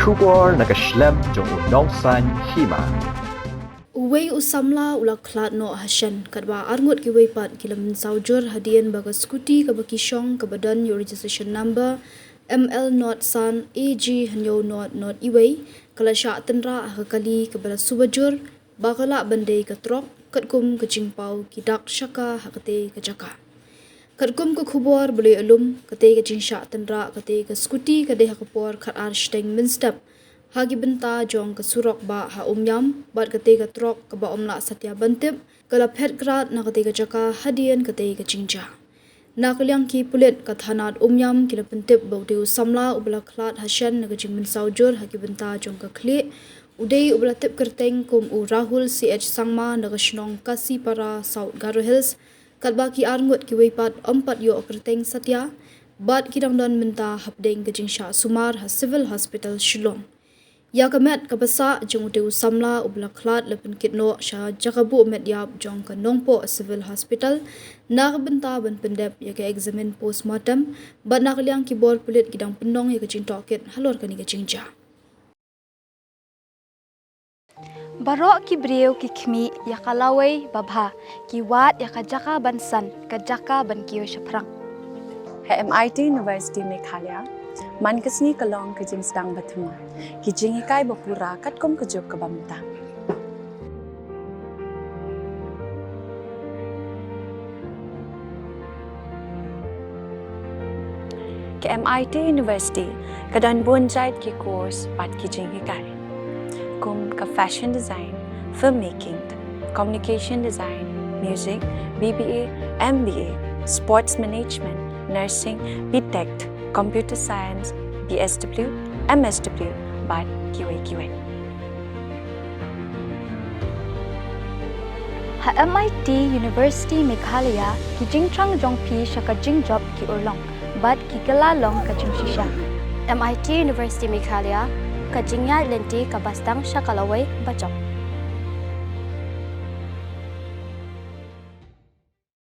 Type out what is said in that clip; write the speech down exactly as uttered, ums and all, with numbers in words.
Khubor na ka shlem jong u Nongsaiñ Hima. Uwei u samla u la khlad noh ha shen, katba arngut kiwei pat ki la mynsaw jur hadien ba ka scooty kaba ki shong kaba don ïa u registration number M L not san A G hynñiew not not uwei, ka la shah tynrah ha ka kali kaba la suba jur, ba ka lah ban dei ka trok, katkum ka jingpaw ki dak shaka ha katei ka jaka. Katkum ka khubor ba la ïoh lum, katei ka jingshah tynrah katei ka scooty ka dei ha ka por khatar shiteng mynstep ha ki bynta jong ka surok bah ha Umiam, bad katei ka trok kaba ym lah satia ban tip ka la phet krad na katei ka jaka hadien katei ka jingjia. Na ka liang ki pulit ka thanat Umiam ki la pyntip ba u dei u samla uba la khlad ha shen na ka jingmynsaw jur ha ki bynta jong ka khlieh, u dei uba la tip kyrteng kum u Rahul C H Sangma na ka shnong Kasipara, South Garo Hills, katba ki arngut kiwei pat ym pat ïoh kyrteng satia, bad ki dang don mynta hapdeng ka jingshah sumar ha Civil Hospital Shillong. Ïa ka met kaba sah jong utei u samla uba la khlad la pynkit noh sha jaka buh met ïap jong ka Nongpoh Civil Hospital na ka bynta ban pyndep ïa ka examine postmortem, bad na ka liang ki bor pulit ki dang pynlong ïa ka jingtohkit halor kane ka jingjia. Baroh ki briew ki khmih ïa ka lawei babha, ki wad ïa ka jaka ban san, ka jaka ban kiew shaphrang. Ha M I T University Meghalaya, man ka sngi ka long ka jingsdang ba thymmai, ki jinghikai ba pura katkum ka juk kaba mynta. Ka M I T University ka don bun jait ki course bad ki jinghikai, kum ka fashion design, filmmaking, communication design, music, B B A, M B A, sports management, nursing, B Tech, computer science, B S W, M S W, bad kiwei kiwei. Ha M I T University Meghalaya, ki jingthrang jong phi sha ka jingjop ki urlong, bad ki kylla long ka jingshisha. M I T University Meghalaya, ka jingïaid lynti kaba sdang sha ka lawei bajop.